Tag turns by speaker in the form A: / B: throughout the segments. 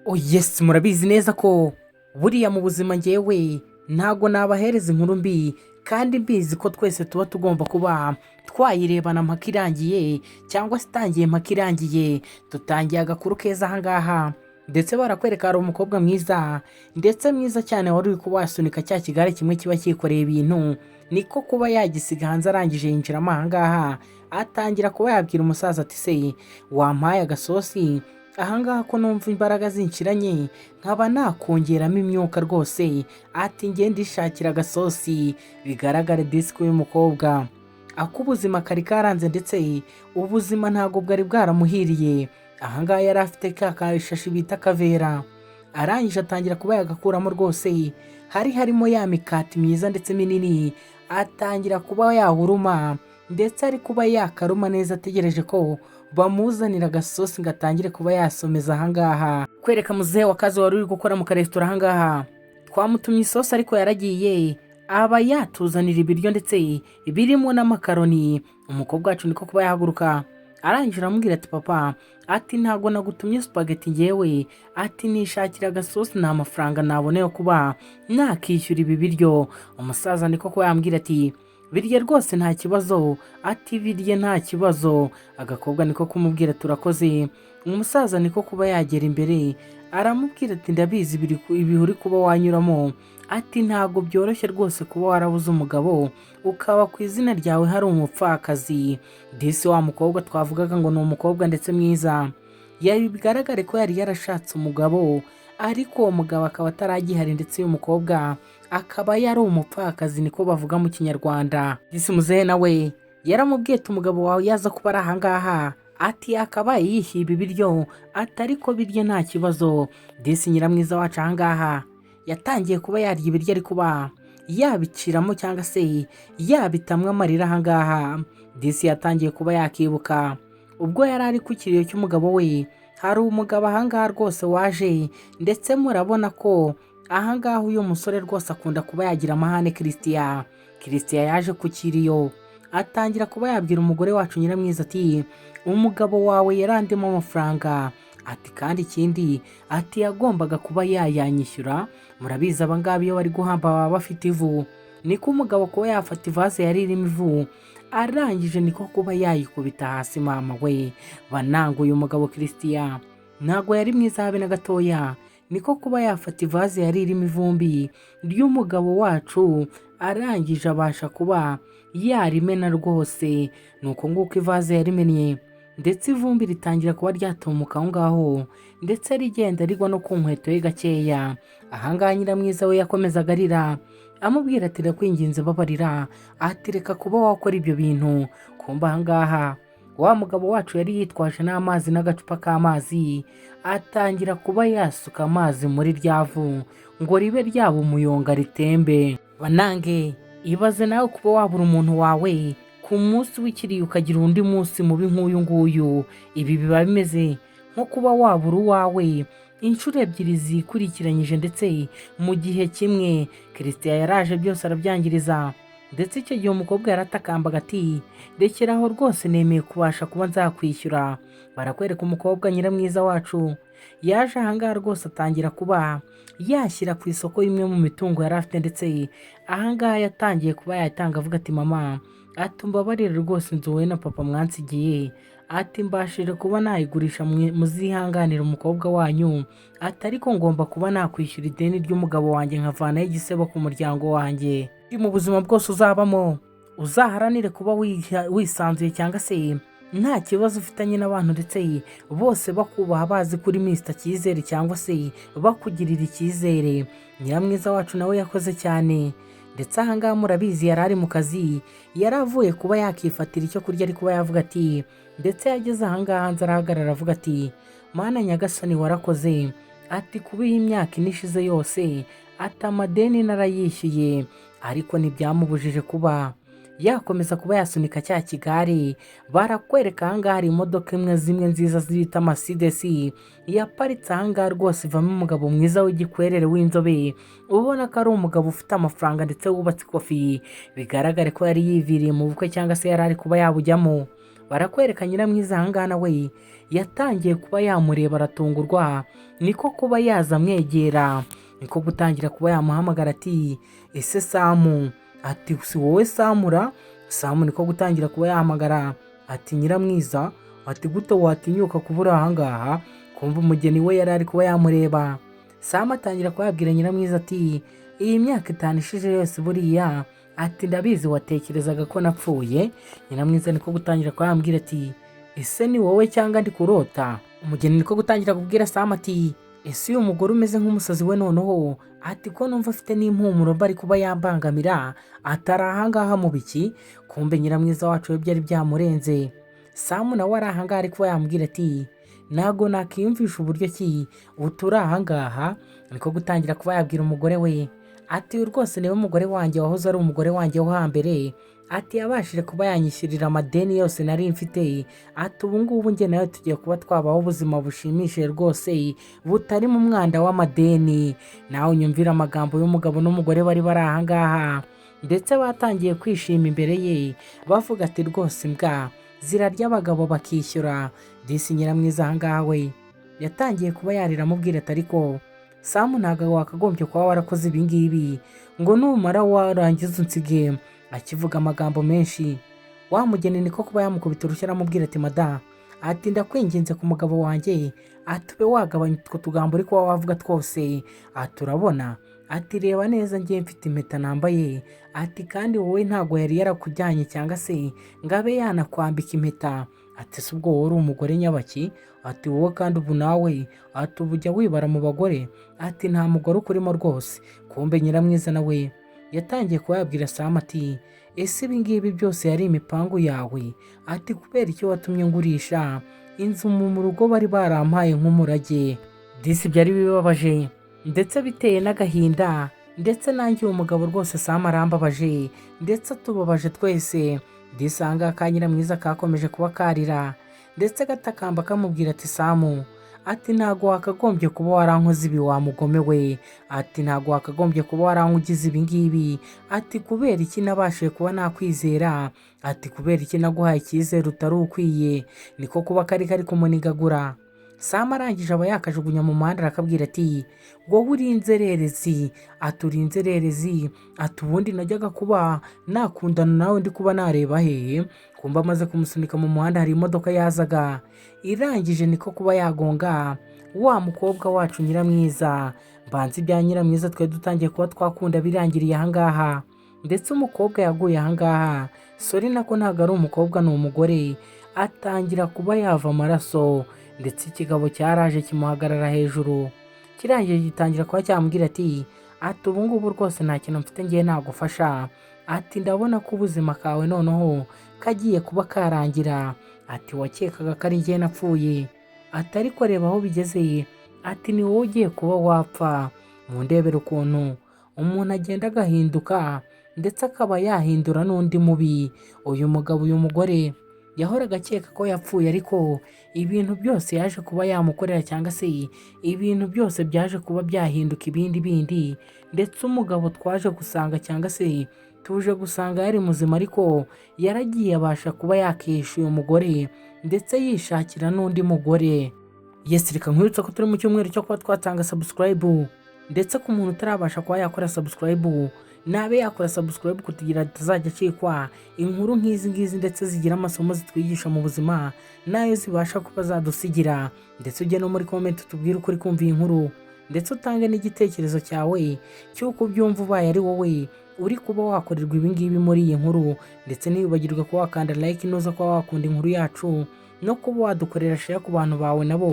A: Oh yes, murabizi neza ko buriya mu buzima ngewe ntago nabahereza inkuru mbi, kandi mbizi ko twese tuba tugomba kuba twayirebana mpaka irangiye cyangwa se itangiye mpaka irangiye. Dutangiye agakuru keza ahangaha, ndetse barakwereka hari umukobwa mwiza, ndetse mwiza cyane, wari uri kuba wasunika cya kigare kimwe kiba cyikoreye ibintu, niko kuba yagisiga hanze. Arangije yinjiramo ahangaha, atangira kuba yabwira umusaza ati: "Se wampaye agasosi ahangaha ko numva imbaraga zinshiranye, nkaba nakongeramo imyuka rwose?" Ati: "Ngende ndishakira agasosi." Bigaragare disiko y'umukobwa ako ubuzima kari karanze, ndetse ubuzima ntabwo bwari bwaramuhiriye. Ahangaha yari afite ka kashashi bita kavera, arangije atangira kuba yagakuramo rwose. Hari harimo ya mikati myiza ndetse minini, atangira kuba yawuruma, ndetse ari kuba yakaruma neza, ategereje ko bamuzanira agasosi ngo atangire kuba yasomeza. Ahangaha kwereka muzehe wa kazi wari uri gukora mu karesitora ahangaha, twamutumye isosi ariko yaragiye aba yatuzanira ibiryo ndetse birimo n'amakaroni. Umukobwa wacu niko kuba yahaguruka, arangije aramubwira ati: "Papa," ati, "ntabwo nagutumye spaghetti ngewe," ati, "nishakira agasosi, nta mafaranga nabona yo kuba nakishyura ibi biryo." Umusaza niko kuba yambwira ati: "Birye rwose nta kibazo," ati: "Birye nta kibazo." Agakobwa niko kumubwira: "Turakoze." Umusaza niko kuba yagera imbere, aramubwira ati: "Ndabizi ibihe uri kuba wanyuramo," ati, "ntabwo byoroshye rwose kuba warabuze umugabo, ukaba ku izina ryawe hari umupfakazi." Disi wa mukobwa twavugaga ngo ni umukobwa ndetse mwiza, yari bigaragare ko yari yarashatse umugabo, ariko uwo mugabo akaba ataragihari, ndetse uyu mukobwa akaba yari umupfakazi, niko bavuga mu Kinyarwanda. Disi muzehe nawe yaramubwiye ati: "Umugabo wawe yaza kuba ari ahangaha," ati, "yakabaye yishyuye ibi biryo," ati, "ariko birya nta kibazo." Disi nyiramwiza wacu ahangaha yatangiye kuba yarya ibiryo, ari kuba yabiciramo cyangwa se yabitamwo amarira. Ahangaha disi yatangiye kuba yakibuka ubwo yari ari ku kiriyo cy'umugabo we. Hari umugabo ahangaha rwose waje, ndetse murabona ko ahangaha uyu musore rwose akunda kuba yagira amahane. Christian, Christian yaje ku kiriyo, atangira kuba yabwira umugore wacu nyiramwiza ati: "Umugabo wawe yarandimo amafaranga," ati, "kandi ikindi," ati, "yagombaga kuba yayanyishyura." Murabizi abangaba iyo bari guhamba baba bafite ivu. Niko umugabo kuba yafata ivase yari irimo ivu, arangije niko kuba yayikubita hasi. Mama we, bananga uyu mugabo Christian ntabwo yari mwiza habe na gatoya. Niko kuba yafata ivaze yari irimo ivumbi ry'umugabo wacu, arangije abasha kuba yarimena rwose. Ni uko nguko ivaze yarimennye, ndetse ivumbi ritangira kuba ryatumuka aho ngaho, ndetse rigenda rigwa no ku nkweto ye gakeya. Ahangaha nyiramwiza we yakomezaga arira, amubwira ati: "Ndakwinginze babarira," ati, "reka kuba wakora ibyo bintu." Kumva ahangaha wa mugabo wacu yari yitwaje n'amazi n'agacupa k'amazi, atangira kuba yasuka amazi muri rya vu ngo ribe ryaba umuyonga ritembe. Banange, ibaze nawe kuba wabura umuntu wawe ku munsi w'ikiriyo, ukagira undi munsi mubi nk'uyu nguyu. Ibi biba bimeze nko kuba wabura uwawe inshuro ebyiri zikurikiranyije, ndetse mu gihe kimwe. Christian yaraje byose arabyangiriza, ndetse icyo gihe umukobwa yaratakambaga ati: "Rekeraho rwose, nemeye kubasha kuba nzakwishyura." Barakwereka umukobwa nyiramwiza wacu yaje ahangaha rwose, atangira kuba yashyira ku isoko imwe mu mitungo yari afite, ndetse ahangaha yatangiye kuba yatanga, avuga ati: "Mama," ati, "umbabarire rwose, inzu wowe na papa mwansigiye," ati, "mbashije kuba nayigurisha, muzihanganire umukobwa wanyu," ati, "ariko ngomba kuba nakwishyura ideni ry'umugabo wanjye, nkavanaho igisebo ku muryango wanjye." Mu buzima bwose uzabamo, uzaharanire kuba wisanzuye cyangwa se nta kibazo ufitanye n'abantu, ndetse bose bakubaha, bazi kuri Mr Cyizere cyangwa se bakugirira icyizere. Nyiramwiza wacu nawe yakoze cyane, ndetse ahangaha murabizi yari ari mu kazi, yari avuye kuba yakifatira icyo kurya, ari kuba yavuga ati, ndetse yageze ahangaha hanze arahagarara, avuga ati: "Mana nyagasani, warakoze," ati, "kuba iyi myaka 4 ishize yose," ati, "amadeni narayishyuye." Ariko ntibyamubujije kuba yakomeza kuba yasunika cya kigare. Barakwereka ahangaha hari imodoka imwe, zimwe nziza zita Mercedes, yaparitse ahangaha rwose, ivamo umugabo mwiza w'igikwerere w'inzobe, ubona ko ari umugabo ufite amafaranga ndetse wubatse ikofi. Bigaragare ko yari yiviriye mu bukwe cyangwa se yari ari kuba yabujyamo. Barakwereka Nyiramwiza ahangaha nawe yatangiye kuba yamureba aratungurwa, niko kuba yaza amwegera, niko gutangira kuba yamuhamagara ati: "Ese Samu?" Ati: "Si wowe Samura?" Samu niko gutangira kuba yahamagara ati: "Nyiramwiza." Ati: "Gute watinyuka kuba uri ahangaha?" Kumva umugeni we yari ari kuba yamureba. Samu atangira kuba yabwira Nyiramwiza ati: "Iyi myaka 5 ishize yose buriya," ati, "ndabizi watekerezaga ko napfuye." Nyiramwiza niko gutangira kuba yambwira ati: "Ese ni wowe cyangwa ndi kurota?" Umugeni niko gutangira kubwira Samu ati: "Ese uyu mugore umeze nk'umusazi we noneho," ati, "ko numva afite n'impumuro mba ari kuba yambangamira, atari ahangaha mu biki?" Kumbe Nyiramwiza wacu we byari byamurenze. Samu nawe ari ahangaha ari kuba yambwira ati: "Ntago nakiyumvisha uburyo ki ubu turi ahangaha." Niko gutangira kuba yabwira umugore we ati: "Uyu rwose niwe mugore wanjye wahoze ari umugore wanjye wo hambere," ati, "yabashije kuba yanyishyurira amadeni yose nari mfite," ati, "ubu ngubu njye nawe tugiye kuba twabaho ubuzima bushimishije rwose butarimo umwanda w'amadeni." Nawe unyumvira amagambo y'umugabo n'umugore bari bari ahangaha, ndetse batangiye kwishima imbere ye bavuga ati: "Rwose imbwa zirarya abagabo bakishyura." Disi Nyiramwiza ahangaha we yatangiye kuba yarira amubwira ati: "Ariko Samu, ntabwo wakagombye kuba warakoze ibi ngibi ngo numara warangiza unsige." Akivuga amagambo menshi, wa mugeni niko kuba yamukubita urushyi aramubwira ati: "Madamu," ati, "ndakwinginze ku mugabo wanjye," ati, "ube wagabanya utwo tugambo uri kuba wavuga twose," ati, "urabona," ati, "reba neza ngiye mfite impeta nambaye," ati, "kandi wowe ntabwo yari yarakujyanye cyangwa se ngo abe yanakwambika impeta," ati, "si ubwo wowe uri umugore nyabaki?" Ati, "wowe kandi ubu nawe," ati, "ubu ujya wibara mu bagore?" Ati, "nta mugore ukurimo rwose." Kumbe Nyiramwiza nawe yatangiye kuba yabwira Samu ati: "Ese ibi ngibi byose yari imipangu yawe?" Ati: "Kubera icyo watumye ngurisha inzu mu rugo bari barampaye nk'umurage?" Disi byari bibabaje ndetse biteye n'agahinda, ndetse nanjye uwo mugabo rwose Samu arambabaje, ndetse atubabaje twese. Disi ahangaha ka Nyiramwiza kakomeje kuba karira ndetse gatakamba kamubwira ati: "Samu," ati, "ntabwo wakagombye kuba warankoze ibi wa mugome we," ati, "ntabwo wakagombye kuba warankugize ibi ngibi," ati, "kubera iki nabashije kuba nakwizera?" Ati: "Kubera iki naguhaye icyizere utari ukwiye?" Niko kuba kari kari kumunigagura. Samu arangije aba yakajugunya mu muhanda arakabwira ati: "Wowe uri inzererezi," ati, "uri inzererezi," ati, "ubundi najyaga kuba nakundana nawe ndi kuba nareba hehe?" Kumva amaze kumusunika mu muhanda, hari imodoka yazaga irangije niko kuba yagonga wa mukobwa wacu Nyiramwiza. Mbanza ibya Nyiramwiza twari dutangiye kuba twakunda birangiriye ahangaha, ndetse umukobwa yaguye ahangaha, sorry, nako ntabwo ari umukobwa, ni umugore, atangira kuba yava amaraso, ndetse ikigabo cyaraje kimuhagarara hejuru, kirangije gitangira kuba cyamubwira ati: "Ubu ngubu rwose nta kintu mfite ngiye nagufasha," ati, "ndabona ko ubuzima kawe noneho kagiye kuba karangira," ati, "wakekaga ko ari njye napfuye," ati, "ariko reba aho bigeze," ati, "ni wowe ugiye kuba wapfa." Mu ndebere ukuntu umuntu agenda agahinduka ndetse akaba yahindura n'undi mubi. Uyu mugabo, uyu mugore yahoraga akeka ko yapfuye, ariko ibintu byose yaje kuba yamukorera cyangwa se ibintu byose byaje kuba byahinduka ibindi bindi, ndetse umugabo twaje gusanga cyangwa se tuje gusanga yari muzima, ariko yaragiye abasha kuba yakisha uyu mugore ndetse yishakira n'undi mugore. Yes, reka nkwibutsa ko turi mu cyumweru cyo kuba twatanga subscribe, ndetse ku muntu utarabasha kuba yakora subscribe nabe yakora subscribe kugira atazajya acikwa inkuru nk'izi ngizi, ndetse zigira amasomo zitwigisha mu buzima nayo zibasha kuba zadusigira. Ndetse ujye no muri comment utubwire uko uri kumva iyi nkuru, ndetse utange n'igitekerezo cyawe cy'uko ubyumva ubaye ari wowe uri kuba wakorerwa ibi ngibi muri iyi nkuru. Ndetse ntiwibagirwe kuba wakanda like nuza kuba wakunda inkuru yacu, no kuba wadukorera share ku bantu bawe nabo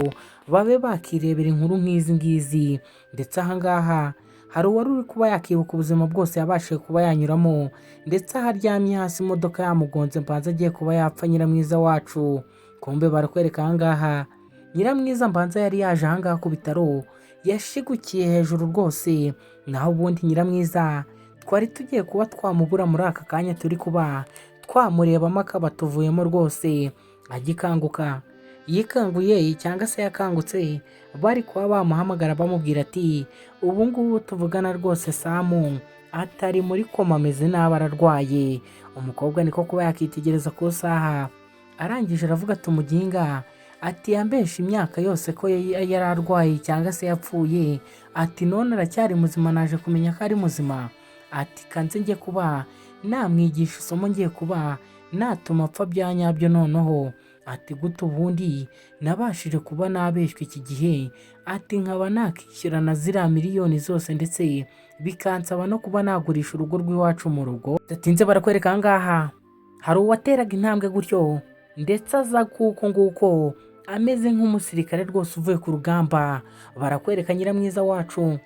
A: babe bakirebera inkuru nk'izi ngizi. Ndetse ahangaha hari uwari uri kuba yakibuka ubuzima bwose yabashije kuba yanyuramo, ndetse aho aryamye hasi imodoka yamugonze, mbanza agiye kuba yapfa. Nyiramwiza wacu, kumbe barakwereka ahangaha Nyiramwiza mbanza yari yaje ahangaha ku bitaro, yashigukiye hejuru rwose. Naho ubundi Nyiramwiza twari tugiye kuba twamubura muri aka kanya turi kuba twamurebamo akaba tuvuyemo rwose. Agikanguka, yikanguye cyangwa se yakangutse bari kuba bamuhamagara bamubwira ati: "Ubu ngubu tuvugana rwose Samu atari muri koma, ameze nabi, ararwaye." Umukobwa niko kuba yakitegereza ku isaha. Arangije aravuga ati umuginga, ati yambeshe imyaka yose ko yari arwaye cyangwa se yapfuye, ati none aracyari muzima, naje kumenya ko ari muzima, ati kanze njye kuba namwigisha isomo, ngiye kuba natuma apfa bya nyabyo noneho. Ati gute ubundi nabashije kuba nabeshywa iki gihe, ati nkaba nakishyura na ziriya miliyoni zose, ndetse bikansaba no kuba nagurisha urugo rw'iwacu mu rugo. Bidatinze barakwereka aha ngaha hari uwateraga intambwe gutyo, ndetse aza kuko nguko ameze nk'umusirikare rwose uvuye ku rugamba. Barakwereka nyiramwiza wacu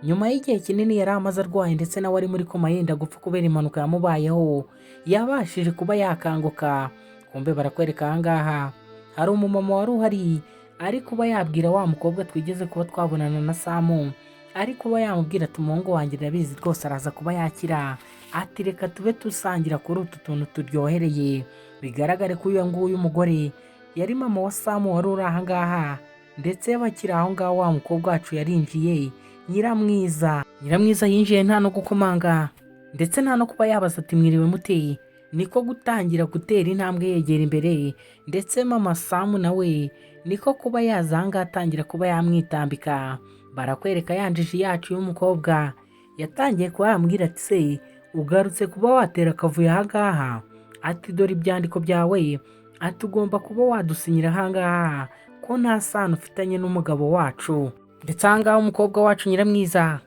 A: nyuma y'igihe kinini yari amaze arwaye, ndetse nawe ari muri koma yenda gupfa kubera impanuka yamubayeho, yabashije kuba yakanguka. Kumbe barakwereka aha ngaha hari umumama wari uhari ari kuba yabwira wa mukobwa twigeze kuba twabonana na Samu, ari kuba yamubwira ati umuhungu wanjye ndabizi rwose araza kuba yakira, ati reka tube dusangira kuri utu tuntu turyohereye. Bigaragare ko uyu nguyu umugore yari mama wa Samu wari uri aha ngaha, ndetse bakiri aho ngaho wa mukobwa wacu yarinjiye. Nyiramwiza, nyiramwiza yinjiye nta no gukomanga, ndetse nta no kuba yabaza ati mwiriwe muteye, niko gutangira gutera intambwe yegera imbere, ndetse mama Samu nawe niko kuba yaza aha ngaha atangira kuba yamwitambika. Barakwereka ya njiji yacu y'umukobwa yatangiye kuba yambwira ati se ugarutse kuba watera akavuyo aha ngaha, ati dore ibyandiko byawe, ati ugomba kuba wadusinyira aha ngaha ko nta sano ufitanye n'umugabo wacu. Ndetse aha ngaha umukobwa wacu nyiramwiza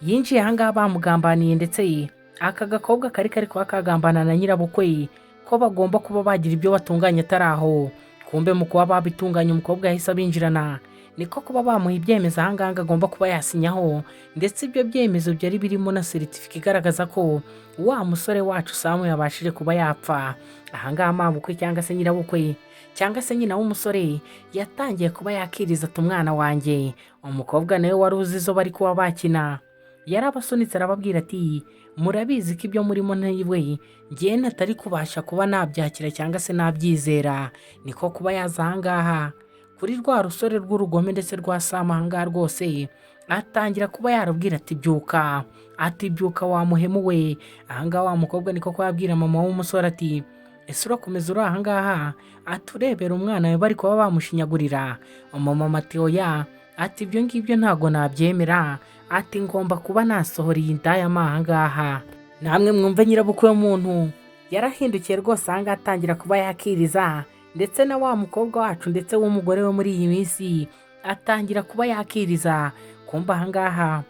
A: yinjiye aha ngaha bamugambaniye, ndetse aka gakobwa kari kari kuba kagambana na nyirabukwe ko bagomba kuba bagira ibyo batunganya atari aho. Kumbe mu kuba babitunganya umukobwa yahise abinjirana, niko kuba bamuha ibyemezo aha ngaha agomba kuba yasinyaho, ndetse ibyo byemezo byari birimo na seritifika igaragaza ko wa musore wacu Samu yabashije kuba yapfa. Aha ngaha mabukwe cyangwa se nyirabukwe cyangwa se nyina w'umusore yatangiye kuba yakiriza ati umwana wanjye. Umukobwa nawe wari uzi izo bari kuba bakina yarabasunitse arababwira ati murabizi ko ibyo murimo ntiwe ngewe natari kubasha kuba nabyakira cyangwa se nabyizera. Niko kuba yaza aha ngaha kuri rwa rusore rw'urugome ndetse rwa Samu aha ngaha rwose atangira kuba yarabwira ati byuka, ati byuka wa muhemu we. Aha ngaha wa mukobwa niko kuba yabwira mama w'umusore ati ese urakomeza uri aha ngaha aturebera umwana we bari kuba bamushinyagurira? Umumama ati oya, ati ibyo ngibyo ntabwo nabyemera, ati ngomba kuba nasohora iyi ndaya mo aha ngaha. Namwe mwumve nyirabukwe w'umuntu yarahindukiye rwose aha ngaha atangira kuba yakiriza, ndetse na wa mukobwa wacu ndetse w'umugore we muri iyi minsi atangira kuba yakiriza. Kumva aha ngaha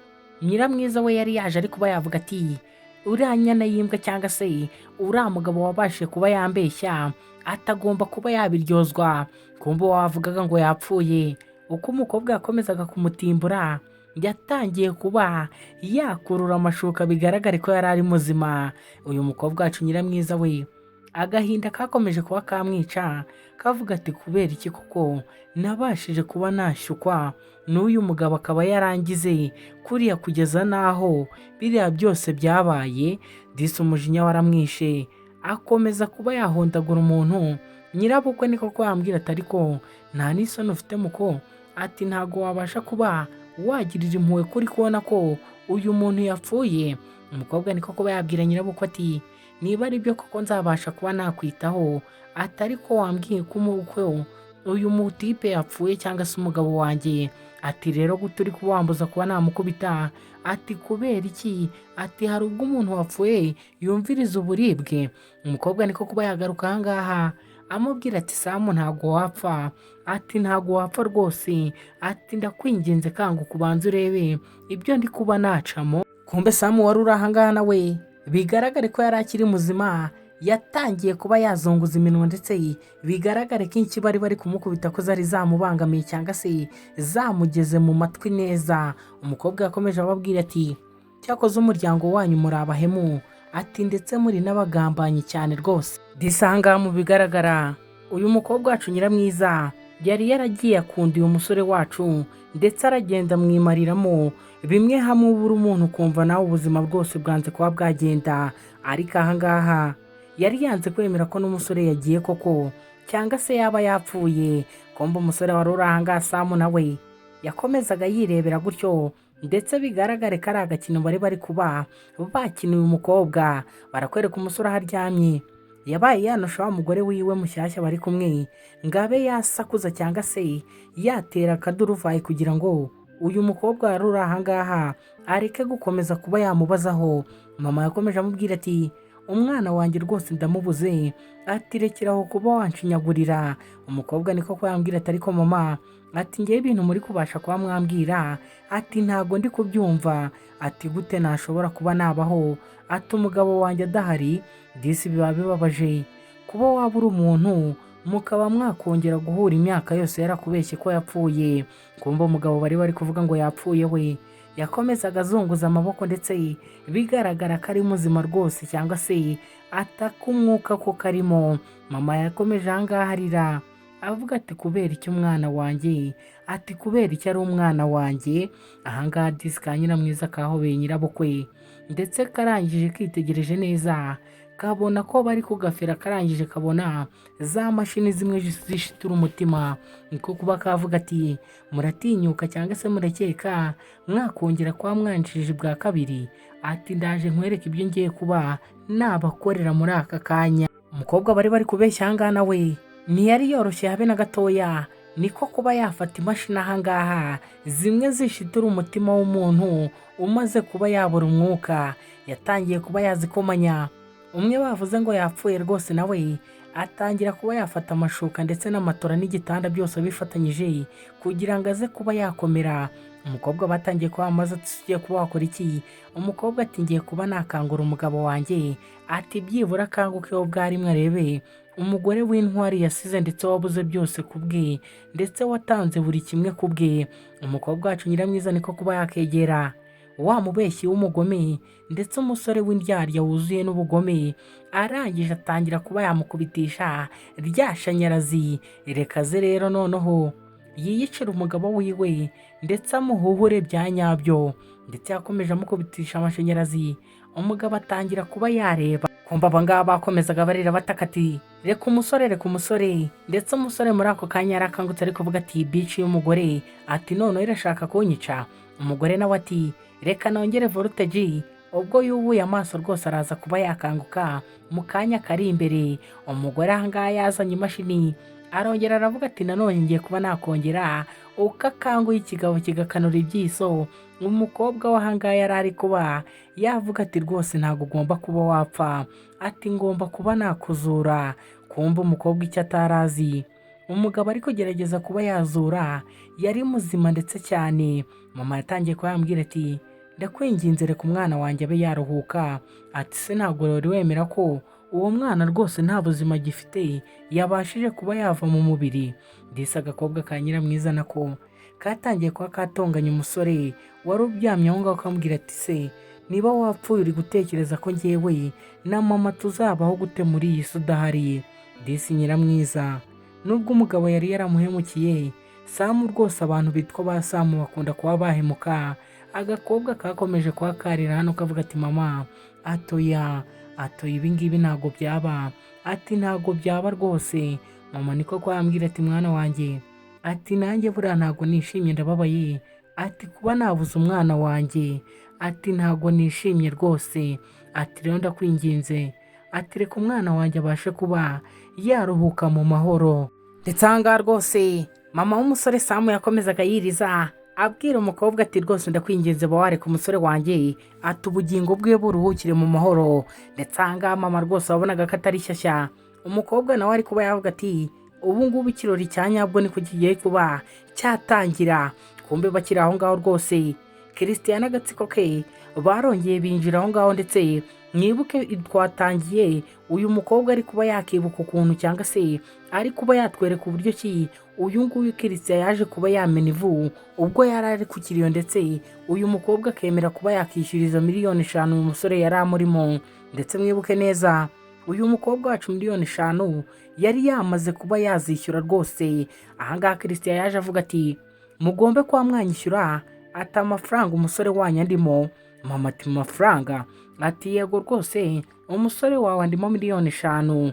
A: nyiramwiza we yari yaje ari kuba yavuga ati uriya nyana y'imbwa cyangwa se uriya mugabo wabashije kuba yambeshya atagomba kuba yabiryozwa. Kumva wavugaga ngo yapfuye, uko umukobwa yakomezaga kumutimbura yatangiye kuba yakurura amashuka, bigaragare ko yari ari muzima. Uyu mukobwa wacu nyiramwiza we agahinda kakomeje kuba kamwica, kavuga ati kubera iki koko nabashije kuba nashyukwa n'uyu mugabo akaba yarangize kuriya kugeza n'aho biriya byose byabaye. Disi umujinya waramwishe akomeza kuba yahondagura umuntu. Nyirabukwe niko ko yambwira ati ariko nta n'isoni ufite muko, ati ntabwo wabasha kuba wagirira impuhwe kuri kubona ko uyu muntu yapfuye. Umukobwa niko kuba yabwira nyirabukwe ati niba ari byo koko nzabasha kuba nakwitaho, ati ariko wambwiye ko umukwe uyu mutipe yapfuye cyangwa se umugabo wanjye, ati rero gute uri kuba wambuza kuba namukubita, ati kubera iki, ati hari ubwo umuntu wapfuye yumviriza uburibwe. Umukobwa niko kuba yagaruka aha ngaha amubwira ati Samu ntabwo wapfa, ati ntabwo wapfa rwose, ati ndakwinginze kanguka ubanze urebe ibyo ndi kuba nacamo. Kumbe Samu wari uri aha ngaha nawe bigaragare ko yari akiri muzima, yatangiye kuba yazunguza iminwa, ndetse bigaragare ko inshyi bari bari kumukubita ko zari zamubangamiye cyangwa se zamugeze mu matwi neza. Umukobwa yakomeje ababwira ati cyakoze umuryango wanyu muri abahemu, ati ndetse muri n'abagambanyi cyane rwose. Disanga mu bigaragara uyu mukobwa wacu nyiramwiza yari yaragiye akunda uyu musore wacu, ndetse aragenda amwimariramo bimwe hamwe ubura umuntu ukumva nawe ubuzima bwose bwanze kuba bwagenda. Ariko aha ngaha yari yanze kwemera ko n'umusore yagiye koko cyangwa se yaba yapfuye. Kumva umusore wari uri aha ngaha Samu nawe yakomezaga yirebera gutyo, ndetse bigaragare ko ari agakino bari bari kuba bakina uyu mukobwa. Barakwereka umusore aho aryamye. Yabaye yanusha wa mugore wiwe mushyashya bari kumwe ngo abe yasakuza cyangwa se yatera akaduruvayi kugira ngo uyu mukobwa wari uri ahangaha areke gukomeza kuba yamubazaho. Mama yakomeje amubwira ati: "Umwana wanjye rwose ndamubuze." Ati: "Rekeraho kuba wanshinyagurira." Umukobwa niko ko yambwira ati: "Ariko mama," ati, "ngewe ibintu muri kubasha kuba mwambwira," ati, "ntabwo ndi kubyumva." Ati: "Gute nashobora kuba nabaho?" Ati: "Umugabo wanjye adahari." Disi biba bibabaje kuba waba uri umuntu mukaba mwakongera guhura imyaka yose yarakubeshye ko yapfuye. Kumva umugabo bari kuvuga ngo yapfuye, we yakomezaga azunguza amaboko, ndetse bigaragara ko ari muzima rwose, cyangwa se ataka umwuka ko karimo. Mama yakomeje ahangaha arira avuga ati: "Kubera icyo umwana wanjye?" Ati: "Kubera icyo ari umwana wanjye?" Ahangaha disi ka Nyiramwiza kahobeye nyirabukwe, ndetse karangije kitegereje neza kabona ko bari kugafera, karangije kabona za mashini zimwe zishitura umutima, niko kuba kavuga ati: "Muratinyuka cyangwa se murakeka mwakongera kuba mwanshije bwa kabiri?" Ati: "Ndaje nkwereke ibyo ngiye kuba nabakorera muri aka kanya." Umukobwa bari kubeshya ahangaha nawe ntiyari yoroshye habe na gatoya, niko kuba yafata imashini ahangaha zimwe zishitura umutima w'umuntu umaze kuba yabura umwuka. Yatangiye kuba yazikomanya. Umwe bavuze ngo yapfuye rwose nawe atangira kuba yafata amashuka ndetse n'amatora n'igitanda byose abifatanyije kugira ngo aze kuba yakomera. Umukobwa batangiye kuba ati: "Ugiye kuba wakora iki?" Umukobwa ati: "Ngiye kuba nakangura umugabo wanjye." Ati: "Byibura akangukeho bwa rimwe arebe umugore w'intwari yasize, ndetse wabuze byose ku bwe, ndetse watanze buri kimwe ku bwe." Umukobwa wacu Nyiramwiza niko kuba yakegera wa mubeshyi w'umugome, ndetse umusore w'indyarya wuzuye n'ubugome, arangije atangira kuba yamukubitisha rya shanyarazi. Reka ze rero noneho yiyicira umugabo wiwe, ndetse amuhuhure bya nyabyo. Ndetse yakomeje amukubitisha amashanyarazi, umugabo atangira kuba yareba. Kumva aba ngaba bakomezaga barira bataka ati: "Reka umusore, reka umusore." Ndetse umusore muri ako kanya yarakangutse ari kuvuga ati: "Bitch y'umugore," ati, "noneho irashaka kunyica." Umugore nawe ati: "Reka nongere voltage." Ubwo yubuye amaso rwose araza kuba yakanguka mu kanya kari imbere. Umugore ahangaha yazanye imashini, arongera aravuga ati: "Nanone ngiye kuba nakongera." Uko akanguye ikigabo kigakanura ibyiso, umukobwa we ahangaha yari ari kuba yavuga ati: "Rwose ntabwo ugomba kuba wapfa." Ati: "Ngomba kuba nakuzura." Kumva umukobwa icyo atarazi, umugabo ari kugerageza kuba yazura yari muzima ndetse cyane. Mama yatangiye kuba yambwira ati: "Ndakwinginze, reka umwana wanjye abe yaruhuka." Ati: "Se ntabwo wari wemera ko uwo mwana rwose nta buzima agifite, yabashije kuba yava mu mubiri?" Disi agakobwa ka Nyiramwiza nako katangiye kuba katonganya umusore wari uryamye aho ngaho, kamubwira ati: "Se niba wapfuye, uri gutekereza ko ngewe na mama tuzabaho gute muri iyi si udahari?" Disi Nyiramwiza, nubwo umugabo yari yaramuhemukiye, Samu rwose, abantu bitwa ba Samu bakunda kuba bahemuka. Agakobwa kakomeje kuba karira hano kavuga ati: "Mama atoya atoya, ibi ngibi ntabwo byaba." Ati: "Ntabwo byaba rwose." Mama niko kwambwira ati: "Mwana wanjye," ati, "nanjye buriya ntabwo nishimye, ndababaye." Ati: "Kuba nabuze umwana wanjye," ati, "ntabwo nishimye rwose." Ati: "Rero ndakwinginze," ati, "reka umwana wanjye abashe kuba yaruhuka mu mahoro." Ndetse aha ngaha rwose mama w'umusore Samu yakomezaga yiriza abwira umukobwa ati: "Rwose ndakwinginze, ba wareka umusore wanjye," ati, "ubugingo bwe buruhukire mu mahoro." Ndetse aha ngaha mama rwose wabonaga ko atari shyashya. Umukobwa nawe ari kuba yavuga ati: "Ubu ngubu ikirori cya nyabwo niko kigiye kuba cyatangira." Kumbe bakiri aho ngaho rwose, Christian n'agatsiko ke barongeye binjira aho ngaho. Ndetse mwibuke twatangiye uyu mukobwa ari kuba yakibuka ukuntu, cyangwa se ari kuba yatwereka uburyo ki uyu nguyu Christian yaje kuba yamena ivu ubwo yari ari ku kiriyo, ndetse uyu mukobwa akemera kuba yakishyuriza miliyoni 5 uyu musore yari amurimo. Ndetse mwibuke neza, uyu mukobwa wacu miliyoni 5 yari yamaze kuba yazishyura rwose. Ahangaha Christian yaje avuga ati: "Mugombe kuba mwanyishyura," ati, "amafaranga umusore wanyu andimo." Mama ati: "Amafaranga?" Ati: "Yego rwose, umusore wawe andimo miliyoni 5."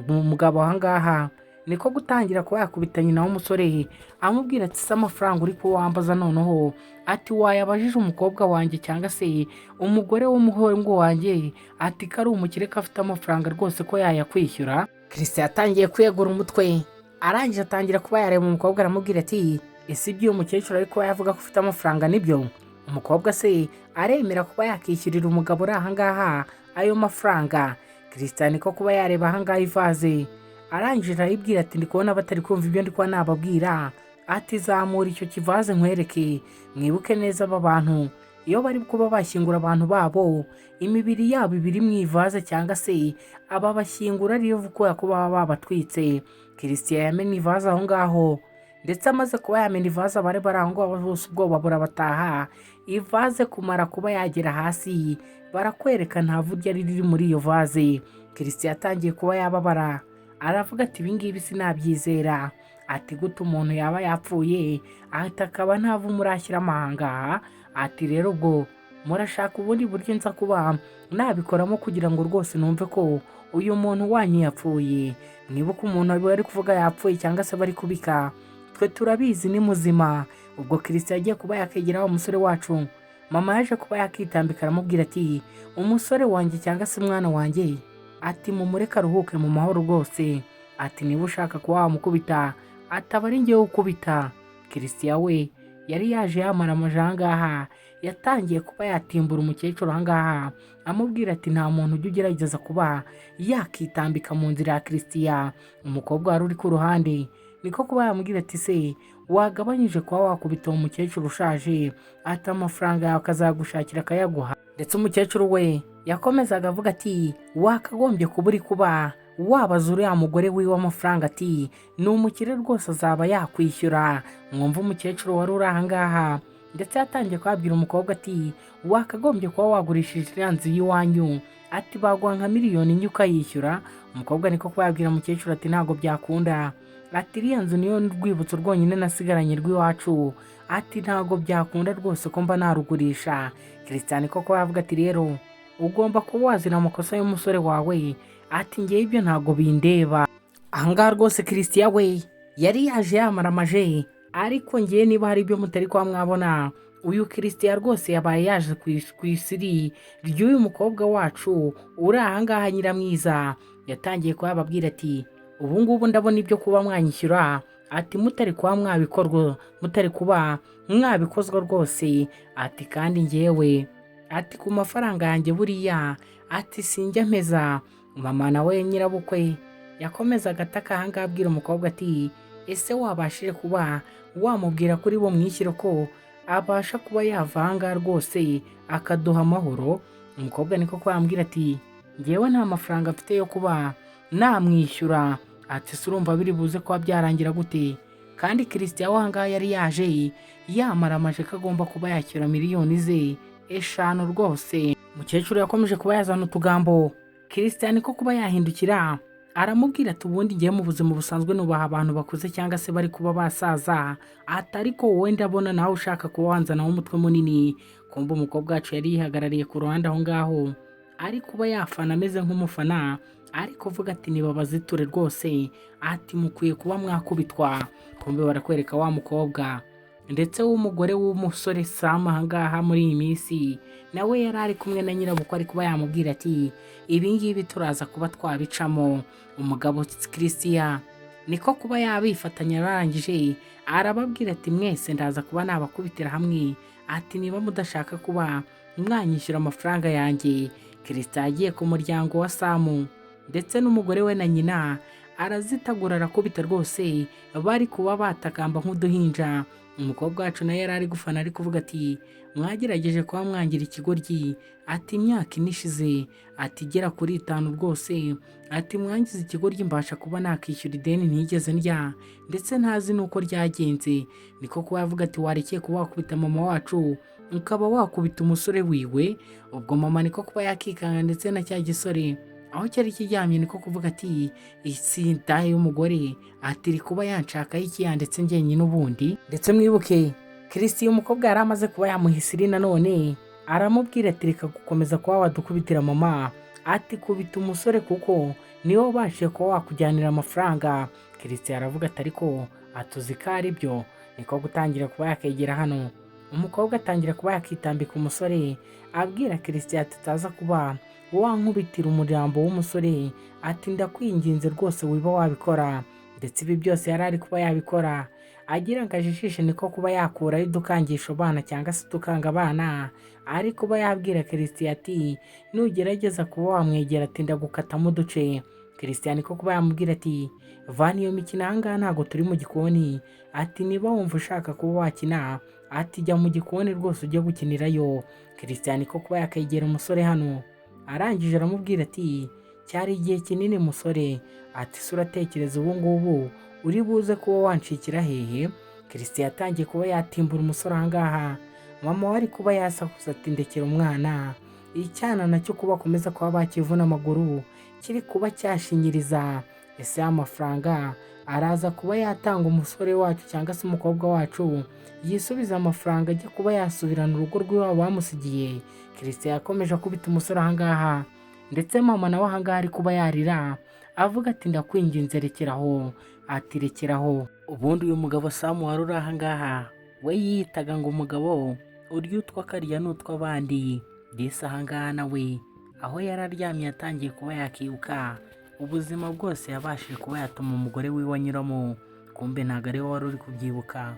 A: Umugabo ahangaha Niko gutangira kuba yakubita nyina w'umusore, amubwira ati: "Se amafaranga uri kuwambaza noneho?" Ati: "Wayabajije umukobwa wanjye cyangwa se umugore w'umuhungu wanjye?" Ati: "Ko ari umukire, ko afite amafaranga rwose, ko yayakwishyura." Christian yatangiye kwegura umutwe, arangije atangira kuba yareba umukobwa, aramubwira ati: "Ese ibyo uyu mukecuru ari kuba yavuga ko ufite amafaranga nibyo? Umukobwa se aremera kuba yakishyurira umugabo uri ahangaha ayo mafaranga?" Christian ko kuba yareba ahangaha ivaze, arangije arayibwira ati: "Ndi kubona batari kumva ibyo ndi kuba nababwira." Ati: "Zamura icyo kivaze nkwereke." Mwibuke neza, aba bantu iyo bari kuba bashyingura abantu babo, imibiri yabo iba iri mu ivaze, cyangwa se aba bashyingura ariyo kubera ko baba babatwitse. Christian yamena ivaze aho ngaho, ndetse amaze kuba yamena ivaze, abari bari aho ngaho bose ubwoba burabataha. Ivaze kumara kuba yagera hasi, barakwereka nta vu ryari riri muri iyo vaze. Christian yatangiye kuba yababara, aravuga ati: "Ibingibi sinabyizera." Ati: "Gute umuntu yaba yapfuye?" Ati: "Akaba nta vu murashyira amahanga." Ati: "Rero ubwo murashaka ubundi buryo nza kuba nabikoramo kugira ngo rwose numve ko uyu muntu wanyu yapfuye." Mwibuke, umuntu bari kuvuga yapfuye cyangwa se bari kubika, twe turabizi ni muzima. Ubwo Christian yagiye kuba yakegera wa musore wacu, mama yaje kuba yakitambika, aramubwira ati: "Umusore wanjye cyangwa se umwana wanjye," ati, "mumureke aruhuke mu mahoro rwose." Ati: "Niba ushaka kuba wamukubita," ataba ari njyewe ukubita. Christian we yari yaje yamara amaje ahangaha, yatangiye kuba yatimbura umukecuru ahangaha, amubwira ati: "Nta muntu ujya ugerageza kuba yakitambika mu nzira ya Christian." Umukobwa wari uri ku ruhande niko kuba yamubwira ati: "Se wagabanyije kuba wakubita uwo mukecuru ushaje?" Ati: "Amafaranga yawe akazagushakira akayaguha." Ndetse umukecuru we yakomezaga avuga ati: "Wakagombye kuba uri kuba wabaza uriya mugore wiwe amafaranga," ati: "ni umukire rwose, azaba yakwishyura." Mwumva umukecuru wari uri ahangaha, ndetse yatangiye kubabwira umukobwa ati: "Wakagombye kuba wagurishije iriya nzu y'iwanyu," ati: "baguha nka miliyoni 4 ukayishyura." Umukobwa niko kuba yabwira umukecuru ati: "Ntabwo byakunda," ati: "iriya nzu niyo rwibutso rwonyine nasigaranye rw'iwacu," ati: "ntabwo byakunda rwose ko mba narugurisha." Christian koko yavuga ati: "Rero ugomba kuba wazira amakosa y'umusore wawe," ati: "ngewe ibyo ntabwo bindeba." Ahangaha rwose Christian we yari yaje yamara amaje, ariko ngewe niba hari ibyo mutari kuba mwabona, uyu Christian rwose yabaye yaje ku isiri ry'uyu mukobwa wacu uri ahangaha nyiramwiza. Yatangiye kuba yababwira ati: "Ubu ngubu ndabona ibyo kuba mwanyishyura," ati, "mutari kuba mwabikorwa, mutari kuba mwabikozwa rwose," ati: "kandi ngewe," ati, "ku mafaranga yanjye buriya," ati, "sinjya mpeza." Mama nawe nyirabukwe yakomezaga ataka ahangaha, abwira umukobwa ati: "Ese wabashije kuba wamubwira kuri bo mwishyure ko abasha kuba yava ahangaha rwose akaduha amahoro?" Umukobwa niko ko yambwira ati: "Ngewe nta mafaranga mfite yo kuba namwishyura." Ati: "Se urumva biri buze kuba byarangira gute?" Kandi Christian we ahangaha yari yaje yamara amaje ko agomba kuba yakira miliyoni ze 5 rwose. Umukecuru yakomeje kuba yazana utugambo, Christian ko kuba yahindukira aramubwira ati: "Ubundi ngiye mu buzima busanzwe nubaha abantu bakuze cyangwa se bari kuba basaza," ati, "ariko wowe ndabona nawe ushaka kuba wanzanaho umutwe munini." Kumva umukobwa wacu yari yihagarariye ku ruhande aho ngaho, ari kuba yafana ameze nk'umufana, ari kuvuga ati: "Nibabaziture rwose," ati: "mukwiye kuba mwakubitwa." Kumbe barakwereka wa mukobwa ndetse w'umugore w'umusore Sam ahangaha muri iyi minsi, nawe yari ari kumwe na nyirabukwe, ari kuba yamubwira ati: "Ibi ngibi turaza kuba twabicamo." Umugabo Christian niko kuba yabifatanya, arangije arababwira ati: "Mwese ndaza kuba nabakubitira hamwe," ati, "niba mudashaka kuba mwanyishyura amafaranga yanjye." Christian yagiye ku muryango wa Samu ndetse n'umugore we na nyina, arazitagura, arakubita rwose, bari kuba batakamba nk'uduhinja. Umukobwa wacu nawe yari ari gufana, ari kuvuga ati: "Mwagerageje kuba mwangira ikigoryi," ati, "imyaka 4 ishize," ati, "igera kuri 5 rwose," ati, "mwangize ikigoryi mbasha kuba nakishyura ideni ntigeze ndya ndetse ntazi n'uko ryagenze." Niko kuba yavuga ati: "Warekeye kuba wakubita mama wacu ukaba wakubita umusore wiwe?" Ubwo mama niko kuba yakikanga, ndetse na cya gisore aho cyari kiryamye niko kuvuga ati: "Itsinda y'umugore," ati, "iri kuba yanshakaho iki yanditse njyenyine ubundi?" Ndetse mwibuke, Christian umukobwa yari amaze kuba yamuha isiri, nanone aramubwira ati: "Reka gukomeza kuba wadukubitira mama," ati, "kubita umusore kuko niwe wabashije kuba wakujyanira amafaranga." Christian aravuga ati ariko atuzi ko ari byo. Niko gutangira kuba yakegera hano, umukobwa atangira kuba yakitambika umusore, abwira Christian ati utaza kuba wankubitira umurambo w'umusore, ati ndakwinginze rwose wiba wabikora. Ndetse ibi byose yari ari kuba yabikora agira ngo ajijishe, niko kuba yakurayo udukangisho bana cyangwa se udukanga abana, ari kuba yabwira Christian ati nugerageza kuba wamwegera, ati ndagukatamo uduce. Christian niko kuba yamubwira ati vana iyo mikino ahangaha, ntabwo turi mu gikoni, ati niba wumva ushaka kuba wakina, ati jya mu gikoni rwose ujye gukinirayo. Christian niko kuba yakegera umusore hano, arangije aramubwira ati cyari igihe kinini musore, ati se uratekereza ubu ngubu uri buze kuba wancikira hehe? Christian yatangiye kuba yatimbura umusore ahangaha. Mama we ari kuba yasakuza ati ndekera umwana. Icyana nacyo kuba bakomeza kuba bakivuna amaguru kiri kuba cyashinyiriza. Ese amafaranga araza kuba yatanga umusore wacu cyangwa se umukobwa wacu yisubiza amafaranga, ajya kuba yasubirana urugo rw'iwabo bamusigiye? Christian yakomeje akubita umusore ahangaha, ndetse mama nawe ahangaha ari kuba yarira avuga ati ndakwinginze rekeraho, ati rekeraho. Ubundi uyu mugabo Samu wari uri ahangaha we yiyitaga ngo umugabo urya utwo akarya n'utw'abandi. Disi ahangaha nawe aho yari aryamye yatangiye kuba yakibuka ubuzima bwose yabashije kuba yatuma umugore wiwe anyuramo. Kumbe ntabwo ari we wari uri kubyibuka,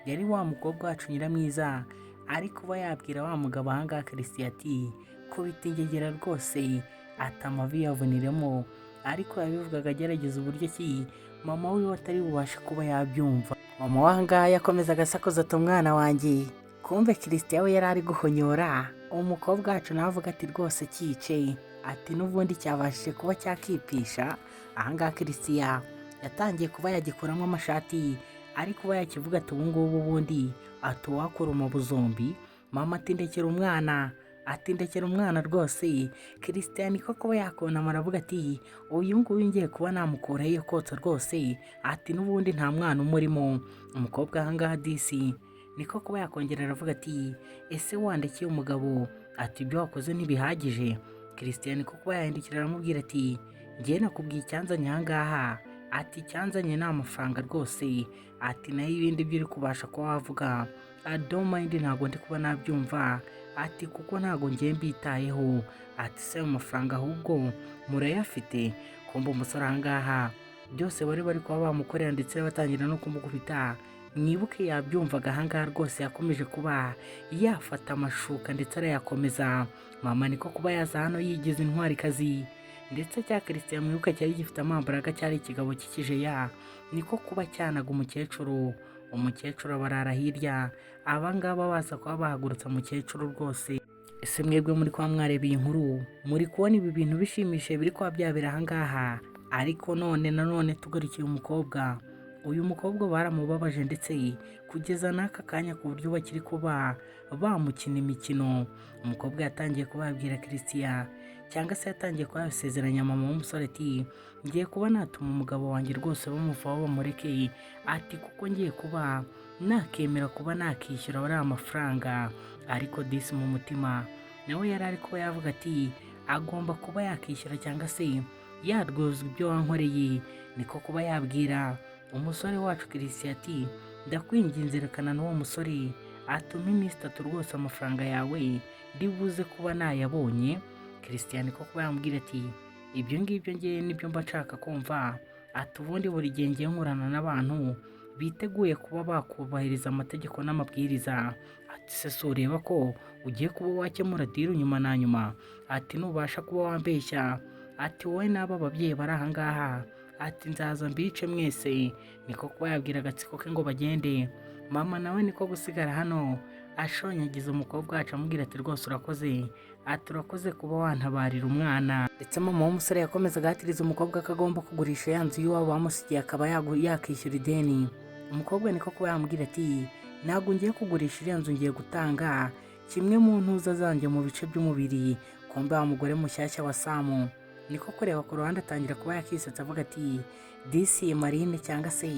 A: yari wa mukobwa wacu Nyiramwiza ari kuba yabwira wa mugabo ahangaha Christian ati kubita ingegera rwose, ati amavi yavuniremo. Ariko yabivugaga agerageza uburyo ki mama wiwe atari bubashe kuba yabyumva. Mama we ahangaha yakomezaga asakuza ati umwana wanjye. Kumbe Christian we yari ari guhonyora umukobwa wacu, nawe avuga ati rwose cyice, ati n'ubundi cyabashije kuba cyakipisha. Ahangaha Christian yatangiye kuba yagikuramo amashati, ari kuba yakivuga ati ubu ngubu ubundi ati uwakura buzombi. Mama ati ndekera umwana, ati ndekera umwana rwose. Christian niko kuba yakonama aravuga ati uyu nguyu ngiye kuba namukuraho iyo kotsa rwose, ati n'ubundi nta mwana umurimo. Umukobwa ahangaha disi niko kuba yakongera aravuga ati ese wandekeye umugabo, ati ibyo wakoze ntibihagije? Christian niko kuba yahindukira aramubwira ati ngiye nakubwiye icyanzanye ahangaha, ati icyanzanye ni amafaranga rwose, ati nayo ibindi byo uri kubasha kuba wavuga I don't mind, ntabwo ndi kuba nabyumva, ati kuko ntabwo ngiye mbitayeho, ati se ayo mafaranga ahubwo murayafite? Kumva umusore ahangaha byose bari kuba bamukorera ndetse batangira no kumukubita, mwibuke yabyumvaga ahangaha rwose. Yakomeje kuba yafata amashuka ndetse arayakomeza. Mama niko kuba yaza hano yigize intwarikazi, ndetse cya Christian mwibuke cyari gifite amambaraga, cyari ikigabo cy'ikijeya, niko kuba cyanaga umukecuru. Umukecuru abarara hirya, abangaba baza kuba bahagurutsa umukecuru rwose. Ese mwebwe muri kuba mwareba iyi nkuru, muri kubona ibi bintu bishimishije biri kuba byabera ahangaha? Ariko none nanone tugarukiye umukobwa, uyu mukobwa baramubabaje ndetse kugeza n'aka kanya ku buryo bakiri kuba bamukina imikino. Umukobwa yatangiye kuba yabwira Christian cyangwa se yatangiye kuba yasezeranya mama w'umusore ati ngiye kuba natuma umugabo wanjye rwose bamuvaho bamureke, ati kuko ngiye kuba nakemera kuba nakishyura ariya mafaranga. Ariko disi mu mutima nawe yari ari kuba yavuga ati agomba kuba yakishyura cyangwa se yarwozwa ibyo wankoreye. Niko kuba yabwira umusore wacu Christian ati ndakwinginze rekana n'uwo musore, atuma iminsi 3 rwose amafaranga yawe ndibuze kuba nayabonye. Christian niko kuba yamubwira ati ibyo ngibyo ngewe nibyo mba nshaka kumva, ati ubundi buri gihe ngiye nkorana n'abantu biteguye kuba bakubahiriza amategeko n'amabwiriza, ati se si ureba ko ugiye kuba wakemura deal nyuma na nyuma, ati nubasha kuba wambeshya, ati wowe n'aba babyeyi bari ahangaha, ati nzaza mbice mwese. Niko kuba yabwira agatsiko ke ngo bagende. Mama nawe niko gusigara hano ashonyagiza umukobwa wacu amubwira ati rwose urakoze, ati urakoze kuba wantabarira umwana. Ndetse mama w'umusore yakomezaga ahatiriza umukobwa ko agomba kugurisha ya nzu y'iwabo bamusigiye akaba yakishyura ideni. Umukobwa niko kuba yamubwira ati ntabwo ngiye kugurisha iriya nzu, ngiye gutanga kimwe mu ntuza zanjye mu bice by'umubiri. Kumbe wa mugore mushyashya wa Samu niko kureba ku ruhande atangira kuba yakisetsa avuga ati disi Marine cyangwa se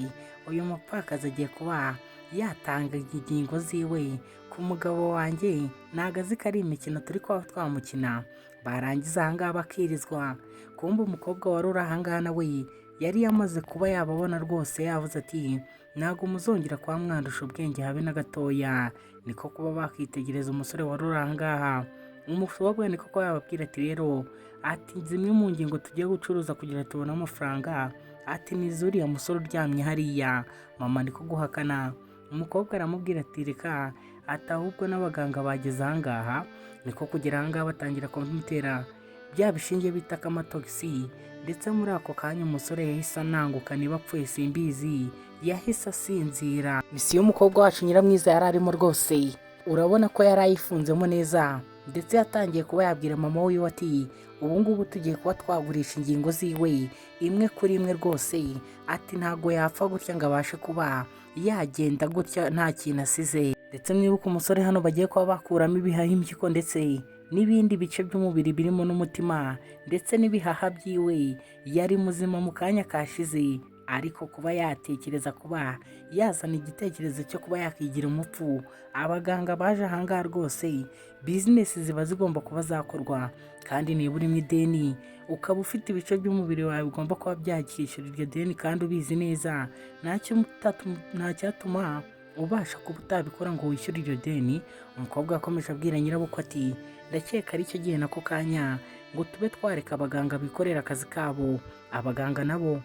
A: uyu mupfakazi agiye kuba yatanga ingingo ziwe ku mugabo wanjye, ntabwo azi ko ari imikino turi kuba twamukina. Barangiza ahangaha bakirizwa. Kumbe umukobwa wari uri ahangaha nawe Yari yamaze kuba yababona rwose, yavuze ati: "Ntabwo muzongera kuba mwandusha ubwenge habe na gatoya." Niko kuba bakitegereza umusore wari uri aha ngaha. Umukobwa niko kuba yababwira ati: "Rero," ati, "zimwe mu ngingo tugiye gucuruza kugira tubone amafaranga," ati, "ni zuriya musore uryamye hariya." Mama niko guhakana. Umukobwa aramubwira ati: "Reka," ati, "ahubwo n'abaganga bageze aha ngaha." Niko kugera aha ngaha batangira kumutera bya bishinge bita kamatogisi, ndetse muri ako kanya umusore yahise ananguka. Niba apfuye simbizi, yahise asinzira. Misiyo y'umukobwa wacu Nyiramwiza yari arimo rwose, urabona ko yari ayifunzemo neza, ndetse yatangiye kuba yabwira mama wiwe ati: "Ubu ngubu tugiye kuba twagurisha ingingo ziwe imwe kuri imwe rwose." Ati: "Ntabwo yapfa gutya ngo abashe kuba yagenda gutya nta kintu asize." Ndetse mwibuke umusore hano bagiye kuba bakuramo ibihaha, impyiko, ndetse n'ibindi bice by'umubiri birimo n'umutima ndetse n'ibihaha byiwe. Yari muzima mu kanya kashize, ariko kuba yatekereza kuba yazana igitekerezo cyo kuba yakigira umupfu. Abaganga baje ahangaha rwose, bizinesi ziba zigomba kuba zakorwa, kandi niba urimo ideni ukaba ufite ibice by'umubiri wawe bigomba kuba byakishyura iryo deni kandi ubizi neza, nta cyatuma ubasha kuba utabikora ngo wishyure iryo deni. Umukobwa yakomeje abwira nyirabukwe ati: "Ndakeka ari cyo gihe nako kanya ngo tube twareka abaganga bikorera akazi kabo." Abaganga nabo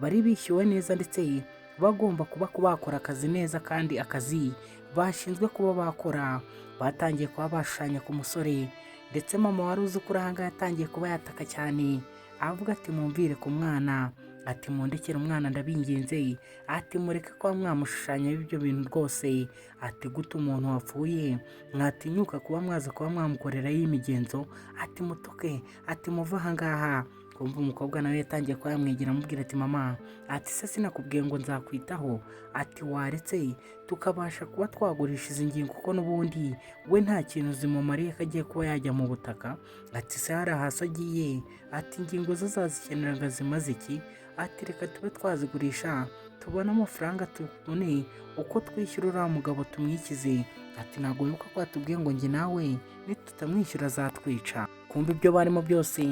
A: bari bishyuwe neza, ndetse bagomba kuba bakora akazi neza, kandi akazi bashinzwe kuba bakora. Batangiye kuba bashushanya ku musore, ndetse mama wari uzi ko ahangaha yatangiye kuba yataka cyane, avuga ati: "Mumvire ku mwana," ati, "mundekere umwana ndabinginze," ati, "mureke kuba mwamushushanya ibyo bintu rwose," ati, "gute umuntu wapfuye mwatinyuka kuba mwaza kuba mwamukoreraho imigenzo?" Ati: "Mutoke," ati, "muve ahangaha." Kumva umukobwa nawe yatangiye kuba yamwegera, amubwira ati: "Mama," ati, "se sinakubwiye ngo nzakwitaho?" Ati: "Waretse tukabasha kuba twagurisha izi ngingo, kuko n'ubundi we nta kintu zimumariye ko agiye kuba yajya mu butaka?" Ati: "Se hari hasi agiye?" Ati: "Ingingo ze azazikenera ngo zimaze iki?" Ati: "Reka tube twazigurisha tubone amafaranga, tubone uko twishyura uriya mugabo tumwikize." Ati: "Ntabwo wibuka ko watubwiye ngo njye nawe nitutamwishyura azatwica?" Kumva ibyo barimo byose,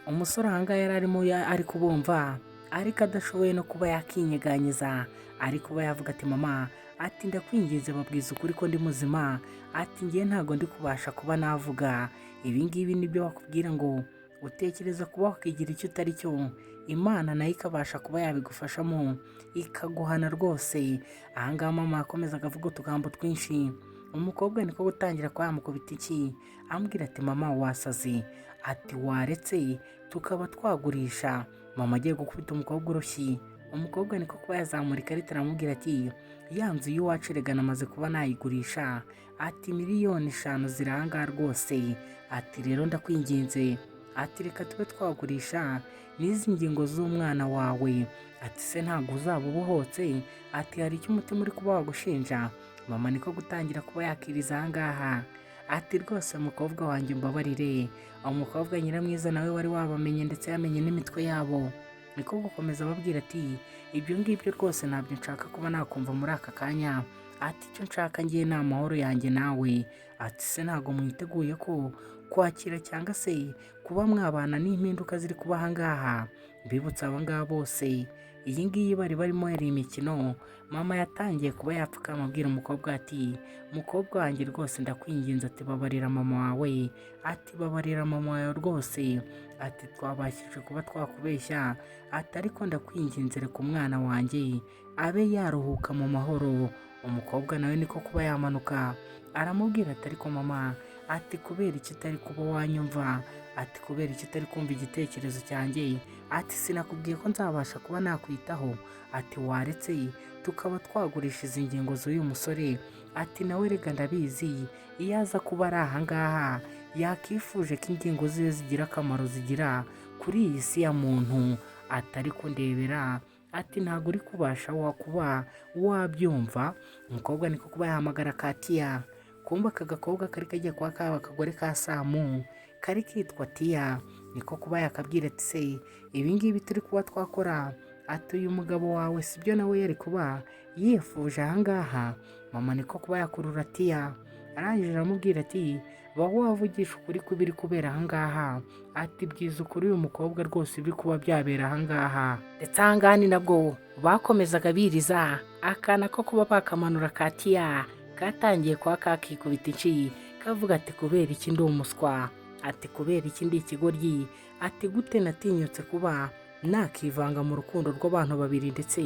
A: umusore ahangaha yari arimo ari kubumva, ariko adashoboye no kuba yakinyeganyeza, ari kuba yavuga ati: "Mama," ati, "ndakwinginze babwiza ukuri ko ndi muzima," ati, "ngiye ntabwo ndi kubasha kuba navuga." Ibi ngibi nibyo bakubwira ngo utekereza kuba wakigira icyo utari cyo, Imana nayo ikabasha kuba yabigufashamo ikaguhana rwose. Ahangaha mama yakomezaga avuga utugambo twinshi. Umukobwa niko gutangira kuba yamukubita iki, ambwira ati: "Mama, wasaze," ati, "waretse tukaba twagurisha." Mama agiye gukubita umukobwa urushyi. Umukobwa niko kuba yazamura ikarita, aramubwira ati: "Ya nzu y'iwacu erega namaze kuba nayigurisha," ati, "miliyoni 5 ziri ahangaha rwose," ati, "rero ndakwinginze," ati, "reka tube twagurisha n'izi ngingo z'umwana wawe," ati, "se ntabwo uzaba ubohotse?" Ati: "Hari icyo umutima uri kuba wagushinja?" Mama niko gutangira kuba yakiriza ahangaha, ati: "Rwose mukobwa wanjye umbabarire." Umukobwa Nyiramwiza nawe wari wabamenye, ndetse yamenye n'imitwe yabo, niko gukomeza ababwira ati: "Ibyo ngibyo rwose ntabyo nshaka kuba nakumva muri aka kanya," ati, "icyo nshaka ngiye ni amahoro yanjye nawe." Ati: "Se ntabwo mwiteguye ko kwakira cyangwa se kuba mwabana n'impinduka ziri kuba ahangaha?" Mbibutsa aba ngaba bose, iyi ngiyi bari barimo yari imikino. Mama yatangiye kuba yapfukama, abwira umukobwa ati: "Mukobwa wanjye rwose ndakwinginze," ati, "babarira mama wawe," ati, "babarira mama wawe rwose," ati, "twabashije kuba twakubeshya," ati, "ariko ndakwinginze reka umwana wanjye abe yaruhuka mu mahoro." Umukobwa nawe niko kuba yamanuka, aramubwira ati: "Ariko mama," ati, "kubera iki utari kuba wanyumva?" Ati: "Kubera iki utari kumva igitekerezo cyanjye?" Ati: "Sinakubwiye ko nzabasha kuba nakwitaho?" Ati: "Waretse tukaba twagurisha izi ngingo z'uyu musore?" Ati: "Nawe rega ndabizi, iyo aza kuba ari ahangaha yakifuje ko ingingo ziwe zigira akamaro zigira kuri iyi si ya muntu." Atari kundebera, ati: "Ntabwo uri kubasha kuba wabyumva." Umukobwa niko kuba yahamagara Katiya. Kumva aka gakobwa kari kagiye kuba kaba akagore ka Samu kari kitwa Tiya, niko kuba yakabwira ati: "Se ibi ngibi turi kuba twakora," ati, "uyu mugabo wawe sibyo nawe yari kuba yifuje ahangaha?" Mama niko kuba yakurura Tiya. Arangije aramubwira ati: "Ba wavugisha ukuri kubiri kubera ahangaha." Ati: "Bwiza ukuri uyu mukobwa rwose ibiri kuba byabera ahangaha." Ndetse ahangaha ni nabwo bakomezaga biriza akana ko kuba bakamanura katiya katangiye kuba kakikubita inshyi, kavuga ati: "Kubera iki ndi umuswa?" Ati: "Kubera iki ndi ikigoryi?" Ati: "Gute natinyutse kuba nakivanga mu rukundo rw'abantu babiri ndetse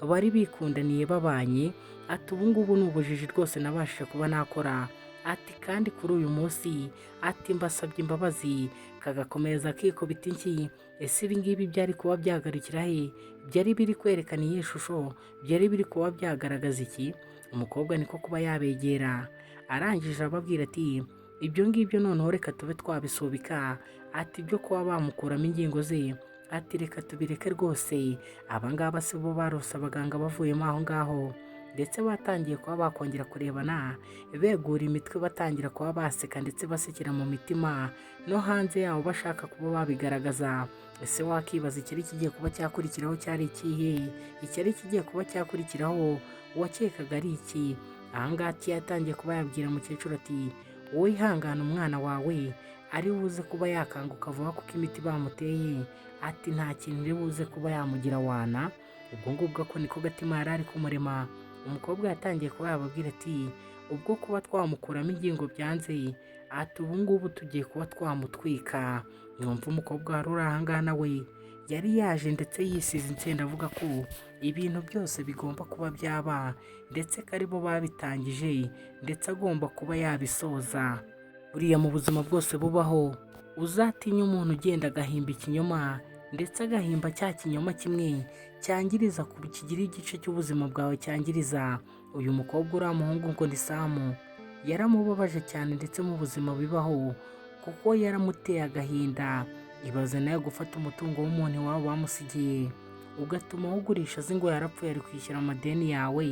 A: bari bikundaniye babanye?" Ati: "Ubu ngubu ni ubujiji rwose nabashije kuba nakora." Ati: "Kandi kuri uyu munsi," ati, "mbasabye imbabazi." Kagakomeza kikubita inshyi. Ese ibi ngibi byari kuba byagarukira he? Byari biri kwerekana iyihe shusho? Byari biri kuba byagaragaza iki? Umukobwa niko kuba yabegera, arangije ababwira ati: "Ibyo ngibyo noneho reka tube twabisubika." Ati: "Ibyo kuba bamukuramo ingingo ze," ati, "reka tubireke rwose." Abangaba si bo barose abaganga bavuyemo aho ngaho, ndetse batangiye kuba bakongera kurebana, begura imitwe, batangira kuba baseka ndetse basekera mu mitima no hanze yabo bashaka kuba babigaragaza. Ese wakibaza icyari kigiye kuba cyakurikiraho cyari ikihe? Icyari kigiye kuba cyakurikiraho wakekaga ari iki? Ahangaha yatangiye kuba yabwira umukecuru ati: "Wowe ihangane, umwana wawe ari buze kuba yakanguka vuba, kuko imiti bamuteye," ati, "nta kintu iri buze kuba yamugira wana." Ubwo ngubwo ko niko gatima yari ari kumurema. Umukobwa yatangiye kuba yababwira ati: "Ubwo kuba twamukuramo ingingo byanze," ati, "ubu ngubu tugiye kuba twamutwika." Mwumva umukobwa wari uri ahangaha nawe yari yaje ndetse yisize insenda, avuga ko ibintu byose bigomba kuba byaba, ndetse ko aribo babitangije, ndetse agomba kuba yabisoza. Buriya mu buzima bwose bubaho, uzatinya umuntu ugenda agahimba ikinyoma, ndetse agahimba cya kinyoma kimwe cyangiriza ku kigira igice cy'ubuzima bwawe cyangiriza. Uyu mukobwa, uriya muhungu ngo ni Samu, yaramubabaje cyane ndetse mu buzima bibaho, kuko yaramuteye agahinda. Ibaze nawe gufata umutungo w'umuntu iwabo bamusigiye, ugatuma awugurisha azi ngo yarapfuye, ari kwishyura amadeni yawe,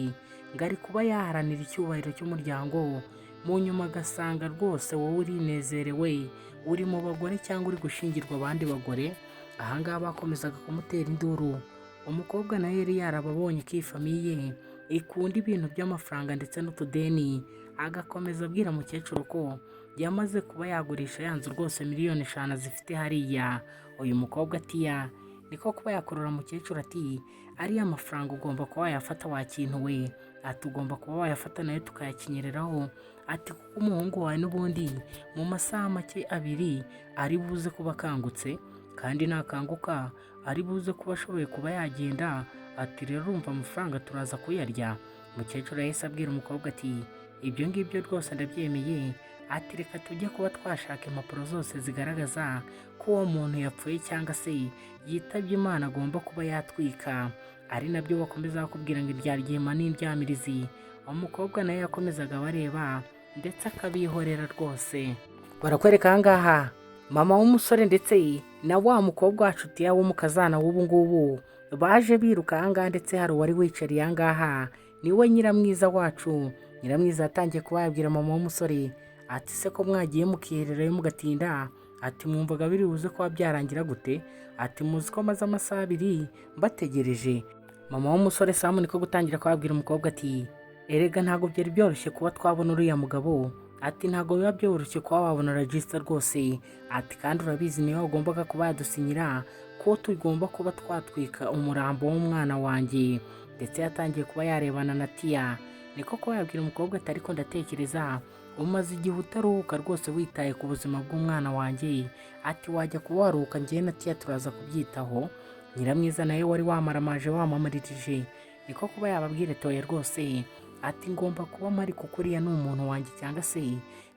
A: ngo ari kuba yaharanira icyubahiro cy'umuryango, mu nyuma agasanga rwose wowe urinezerewe, uri mu bagore cyangwa uri gushyingirwa abandi bagore. Ahangaha bakomezaga kumutera induru. Umukobwa nawe yari yarababonye ko iyi famille ikunda ibintu by'amafaranga ndetse n'utudeni, agakomeza abwira mukecuru ko yamaze kuba yagurisha ya nzu rwose, miliyoni 5 zifite hariya. Uyu mukobwa atiya niko kuba yakurura mukecuru ati: "Ariya mafaranga ugomba kuba wayafata wa kintu we," ati, "ugomba kuba wayafata nayo tukayakinyereraho," ati, "kuko umuhungu wawe n'ubundi mu masaha make abiri ari buze kuba akangutse, kandi nakanguka ari buze kuba ashoboye kuba yagenda." Ati: "Rero urumva amafaranga turaza kuyarya." Umukecuru yahise abwira umukobwa ati: "Ibyo ngibyo rwose ndabyemeye." Ati: "Reka tujye kuba twashaka impapuro zose zigaragaza ko uwo muntu yapfuye cyangwa se yitabye Imana, agomba kuba yatwika." Ari nabyo bakomeza bakubwira ngo iryaryema n'indyamirizi. Umukobwa nawe yakomezaga abareba ndetse akabihorera rwose. Barakwereka ahangaha mama w'umusore ndetse na wa mukobwa wacu Tiya w'umukazana w'ubu ngubu baje biruka ahangaha, ndetse hari uwari wicariye ahangaha, niwe Nyiramwiza wacu. Nyiramwiza yatangiye kuba yabwira mama w'umusore ati: "Se ko mwagiye mukihererayo mugatinda?" Ati: "Mwumvaga biri buze kuba byarangira gute?" Ati: "Muzi ko maze amasaha 2 mbategereje?" Mama w'umusore Samu niko gutangira kubabwira umukobwa ati: "Erega ntabwo byari byoroshye kuba twabona uriya mugabo." Ati: "Ntabwo biba byoroshye kuba wabona register rwose." Ati: "Kandi urabizi niwe wagombaga kuba yadusinyira ko tugomba kuba twatwika umurambo w'umwana wanjye." Ndetse yatangiye kuba yarebana na Tiya, niko kuba yabwira umukobwa ati: "Ariko ndatekereza umaze igihe utaruhuka rwose, witaye ku buzima bw'umwana wanjye." Ati: "Wajya kuba waruhuka, njyewe na Tiya turaza kubyitaho." Nyiramwiza nawe wari wamaramaje wamamaririje, niko kuba yababwira ati: "Oya rwose," ati, "ngomba kuba mpari kuko uriya ni umuntu wanjye cyangwa se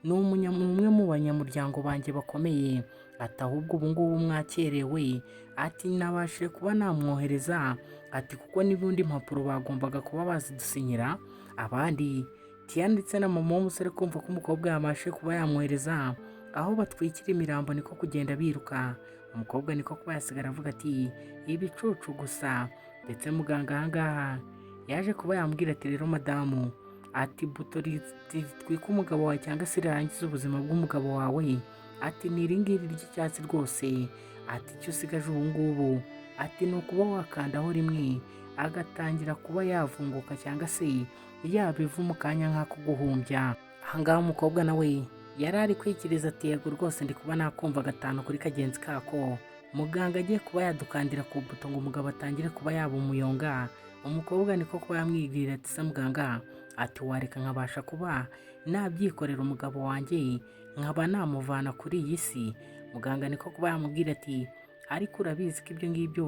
A: ni umwe mu banyamuryango banjye bakomeye." Ati: "Ahubwo ubu ngubu mwakerewe," ati, "nabashije kuba namwohereza," ati, "kuko n'ubundi mpapuro bagombaga kuba bazidusinyira abandi." Tiya ndetse na mama w'umusore kumva ko umukobwa yabashe kuba yamwohereza aho batwikira imirambo, niko kugenda biruka. Umukobwa niko kuba yasigara avuga ati: "Ibicucu gusa." Ndetse muganga ahangaha yaje kuba yambwira ati: "Rero madamu," ati, "buto ritwika umugabo wawe cyangwa se rirangiza ubuzima bw'umugabo wawe," ati, "ni iri ngiri ry'icyatsi rwose." Ati: "Icyo usigaje ubu ngubu," ati, "ni ukuba wakandaho rimwe agatangira kuba yavunguka cyangwa se yaba ivu mu kanya nk'ako guhumbya." Ahangaha umukobwa nawe yari ari kwikiriza ati: "Yego rwose, ndi kuba nakumva gatanu kuri kagenzi kako." Muganga agiye kuba yadukandira ku buto ngo umugabo atangire kuba yaba umuyonga. Umukobwa niko kuba yamwibwira ati: "Se muganga," ati, "wareka nkabasha kuba nabyikorera umugabo wanjye, nkaba namuvana kuri iyi si?" Muganga niko kuba yamubwira ati: "Ariko urabizi ko ibyo ngibyo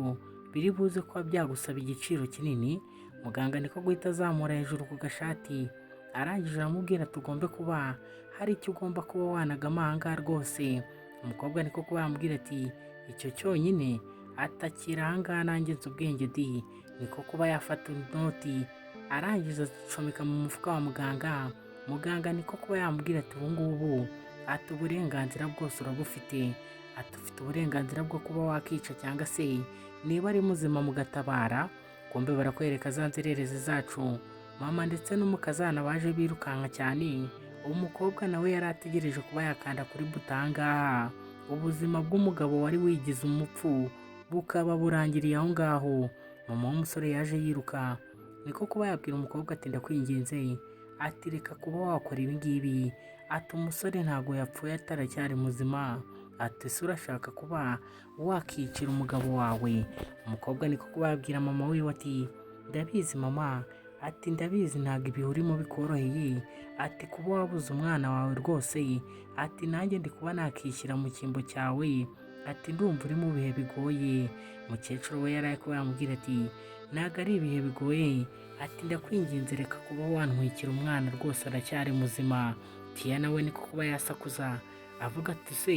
A: biri buze kuba byagusaba igiciro kinini." Muganga niko guhita azamura hejuru ku gashati, arangije aramubwira ati: "Ugombe kuba hari icyo ugomba kuba wanagamo ahangaha rwose." Umukobwa niko kuba yamubwira ati: "Icyo cyonyine atakira ahangaha, nanjye nzi ubwenge di." Niko kuba yafata inoti, arangiza azicomeka mu mufuka wa muganga. Muganga niko kuba yamubwira ati: "Ubu ngubu," ati, "uburenganzira bwose urabufite," ati, "ufite uburenganzira bwo kuba wakica cyangwa se niba ari muzima mugatabara." Kumbe barakwereka za nzererezi zacu, mama ndetse n'umukazana, baje birukanka cyane. Umukobwa nawe yari ategereje kuba yakanda kuri buto ahangaha, ubuzima bw'umugabo wari wigize umupfu bukaba burangiriye aho ngaho. Mama w'umusore yaje yiruka, niko kuba yabwira umukobwa ati: "Ndakwinginze," ati, "reka kuba wakora ibi ngibi," ati, "umusore ntabwo yapfuye, ataracyari muzima," ati, "ese urashaka kuba wakicira umugabo wawe?" Umukobwa niko kuba yabwira mama wiwe ati: "Ndabizi mama," ati, "ndabizi ntabwo ibihe urimo bikoroheye," ati, "kuba wabuze umwana wawe rwose," ati, "nanjye ndi kuba nakishyira mu cyimbo cyawe," ati, "ndumva uri mu bihe bigoye." Mukecuru we yari ari kuba yamubwira ati: "Ntabwo ari ibihe bigoye," ati, "ndakwinginze, reka kuba wantwikira umwana rwose, aracyari muzima." Tiya nawe niko kuba yasakuza avuga ati: "Se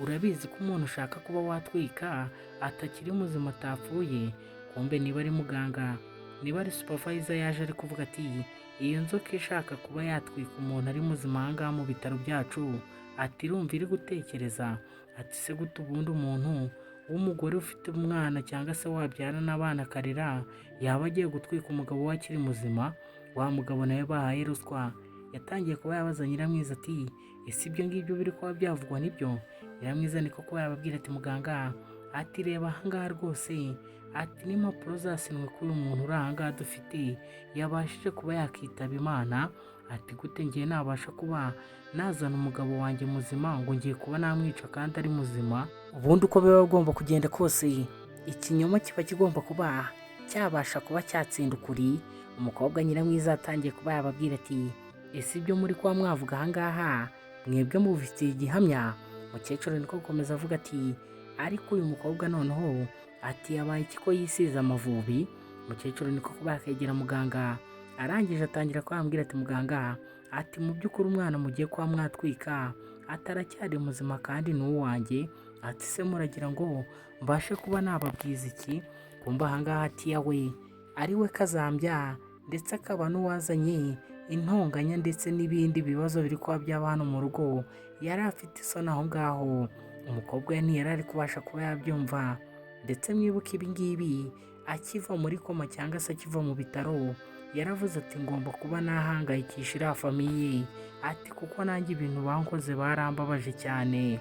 A: urabizi ko umuntu ushaka kuba watwika atakiri muzima, atapfuye?" Kumbe niba ari muganga, niba ari supervisor, yaje ari kuvuga ati: "Iyo nzoka ishaka kuba yatwika umuntu ari muzima ahangaha mu bitaro byacu," ati, "irumva iri gutekereza," ati, "se gute ubundi umuntu w'umugore ufite umwana cyangwa se wabyara n'abana akarera yaba agiye gutwika umugabo we akiri muzima?" Wa mugabo nawe bahaye ruswa yatangiye kuba yabaza Nyiramwiza ati: "Ese ibyo ngibyo biri kuba byavugwa nibyo?" Nyiramwiza niko kuba yababwira ati: "Muganga," ati, "reba ahangaha rwose," ati, "n'impapuro zasinwe ko uyu muntu uri ahangaha dufite yabashije kuba yakitaba Imana," ati, "gute ngiye nabasha kuba nazana umugabo wanjye muzima ngo ngiye kuba namwica kandi ari muzima?" Ubundi uko biba bigomba kugenda kose, ikinyoma kiba kigomba kuba cyabasha kuba cyatsinda ukuri. Umukobwa Nyiramwiza yatangiye kuba yababwira ati: "Ese ibyo muri kuba mwavuga ahangaha mwebwe mubifitiye igihamya?" Mukecuru niko gukomeza avuga ati: "Ariko uyu mukobwa noneho," ati, "yabaye iki ko yisize amavubi?" Mukecuru niko kuba yakegera muganga, arangije atangira kuba ati: "Muganga," ati, "mu by'ukuri umwana mugiye kuba mwatwika ataracyari muzima kandi ni uwanjye," ati, "se muragira ngo mbashe kuba nababwiza iki?" Kumva ahangaha ati yawe ari we kazambya, ndetse akaba n'uwazanye intonganya ndetse n'ibindi bibazo biri kuba byaba hano mu rugo, yari afite isoni aho ngaho. Umukobwa we ntiyari ari kubasha kuba yabyumva. Ndetse mwibuke ibi ngibi, akiva muri koma cyangwa se akiva mu bitaro, yaravuze ati: "Ngomba kuba nahangayikisha iriya famille," ati, "kuko nanjye ibintu bankoze barambabaje cyane."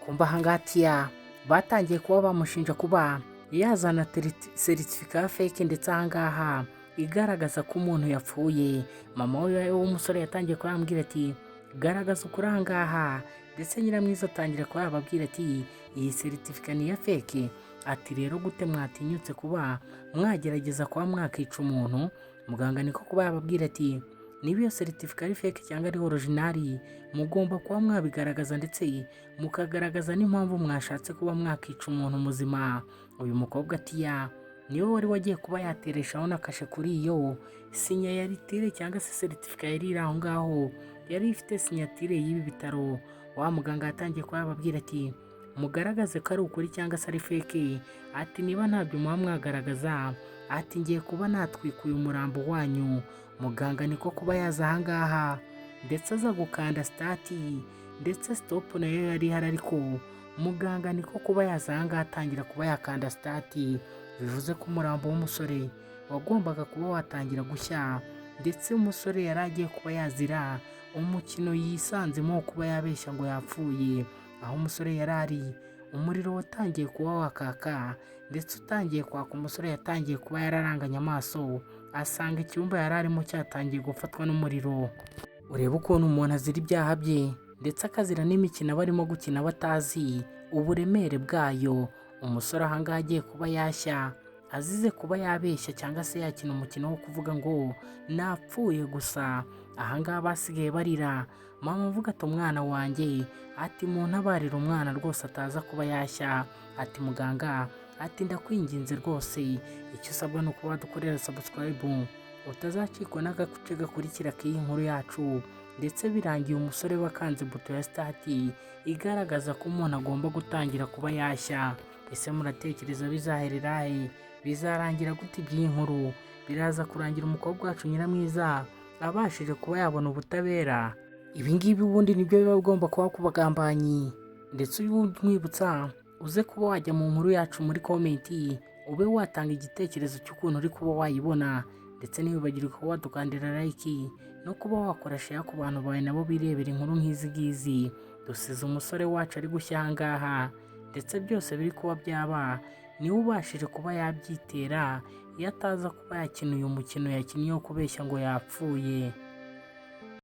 A: Kumva ahangaha Tiya batangiye kuba bamushinja kuba yazana certificat fake, ndetse ahangaha igaragaza ko umuntu yapfuye. Mama we w'umusore yatangiye kuba yamubwira ati: "Garagaza ukuri ahangaha." Ndetse Nyiramwiza atangira kuba yababwira ati: "Iyi certificat ni iya fake," ati, "rero gute mwatinyutse kuba mwagerageza kuba mwakica umuntu?" Muganga niko kuba yababwira ati: "Niba iyo certificat ari fake cyangwa ari original, mugomba kuba mwabigaragaza, ndetse mukagaragaza n'impamvu mwashatse kuba mwakica umuntu muzima." Uyu mukobwa ati ya niwe wari wagiye kuba yatereshaho na kashe kuri iyo sinya ya ritire cyangwa se certificat yari iri aho ngaho, yari ifite signature y'ibi bitaro. Wa muganga yatangiye kuba yababwira ati: "Mugaragaze ko ari ukuri cyangwa se ari fake," ati, "niba ntabyo muba mwagaragaza," ati, "ngiye kuba natwika uyu murambo wanyu." Muganga niko kuba yaza ahangaha, ndetse aza gukanda start, ndetse stop nayo yari ihari, ariko muganga niko kuba yaza ahangaha atangira kuba yakanda start, bivuze ko umurambo w'umusore wagombaga kuba watangira gushya. Ndetse umusore yari agiye kuba yazira umukino yisanzemo wo kuba yabeshya ngo yapfuye. Aho umusore yari ari, umuriro watangiye kuba wakaka, ndetse utangiye kwaka, umusore yatangiye kuba yararanganye amaso, asanga icyumba yari arimo cyatangiye gufatwa n'umuriro. Urebe ukuntu umuntu azira ibyaha bye, ndetse akazira n'imikino aba arimo gukina batazi uburemere bwayo. Umusore ahangaha agiye kuba yashya azize kuba yabeshya cyangwa se yakina umukino wo kuvuga ngo napfuye gusa. Ahangaha basigaye barira, mama avuga ati: "Umwana wanjye," ati: "Muntabarire umwana rwose ataza kuba yashya." Ati: "Muganga," ati: "ndakwinginze rwose, icyo usabwa ni ukuba wadukorera subscribe, utazacikwa n'agace gakurikira k'iyi nkuru yacu." Ndetse birangiye umusore wakanze buto ya start igaragaza ko umuntu agomba gutangira kuba yashya. Ese muratekereza bizaherera he? Bizarangira gute iby'iyi nkuru? Biraza kurangira umukobwa wacu Nyiramwiza abashije kuba yabona ubutabera? Ibi ngibi ubundi nibyo biba bigomba kuba ku bagambanyi. Ndetse uyu mwibutsa, uze kuba wajya mu nkuru yacu muri comment, ube watanga igitekerezo cy'ukuntu uri kuba wayibona, ndetse ntiwibagirwe kuba wadukandira like no kuba wakora share ku bantu bawe nabo birebera inkuru nk'izi ngizi. Dusize umusore wacu ari gushya aha ngaha, ndetse byose biri kuba byaba niwe ubashije kuba yabyitera iyo ataza kuba yakina uyu mukino yakinnye wo kubeshya ngo yapfuye.